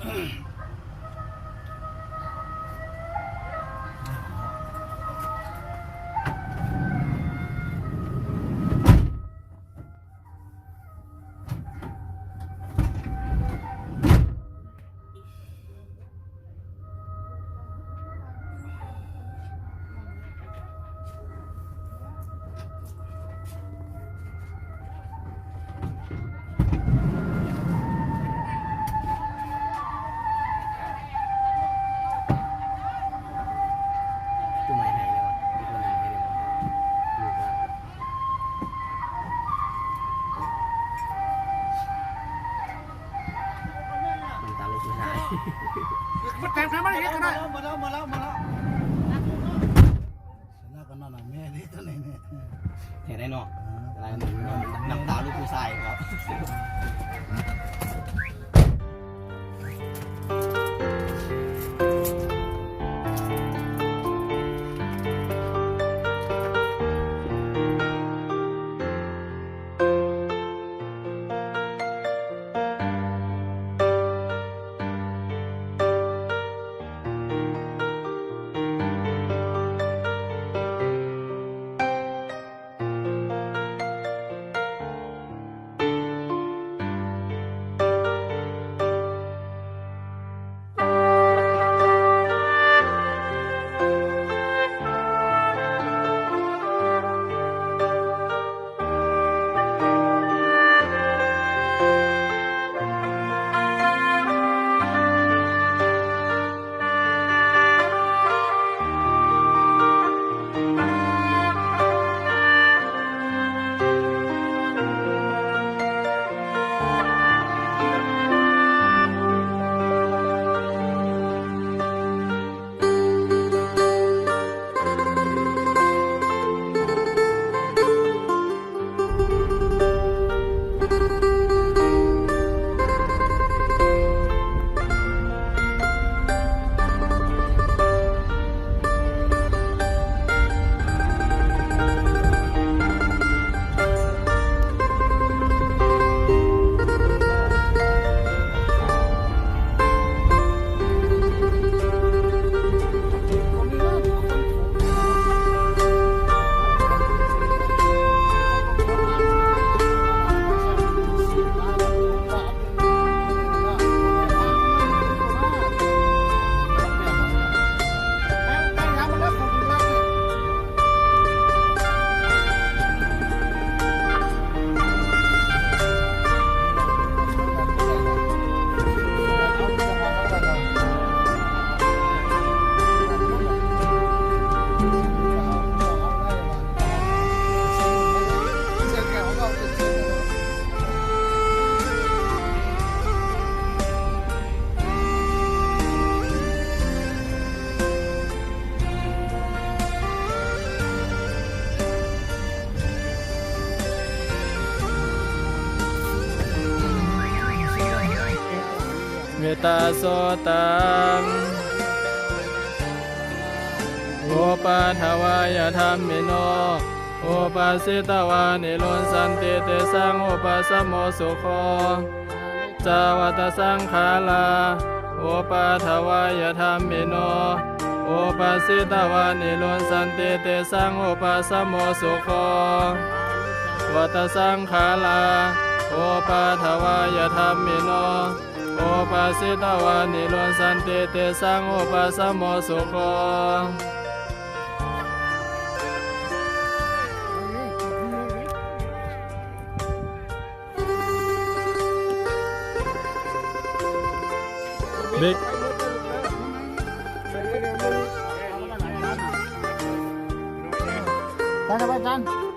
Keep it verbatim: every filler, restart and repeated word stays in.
ผู้ใหม่ให้เลยวะ มีคนใหม่ให้เลยวะ ลูกว่า น้ำตาลูกผู้ชาย มันแต่งเพลงมาอีกก็ได้ หมดแล้ว หมดแล้ว หมดแล้ว หมดแล้ว ชนะกันนอนหลังแม่นี่ตัวไหนเนี่ย เห็นได้เนาะ อ่า อะไร น้ำตาลูกผู้ชายครับ Mettasuttaṃ. Uppādavayadhammino, uppajjitvā nirujjhanti, tesaṃ vūpasamo sukho. Aniccā vata saṅkhārā, uppādavayadhammino, uppajjitvā nirujjhanti, tesaṃ vūpasamo sukho. Vata saṅkhārā, uppādavayadhammino, uppajjitvā nirujjhanti, tesaṃ vūpasamo sukho. บิ๊ก อาจารย์ อาจารย์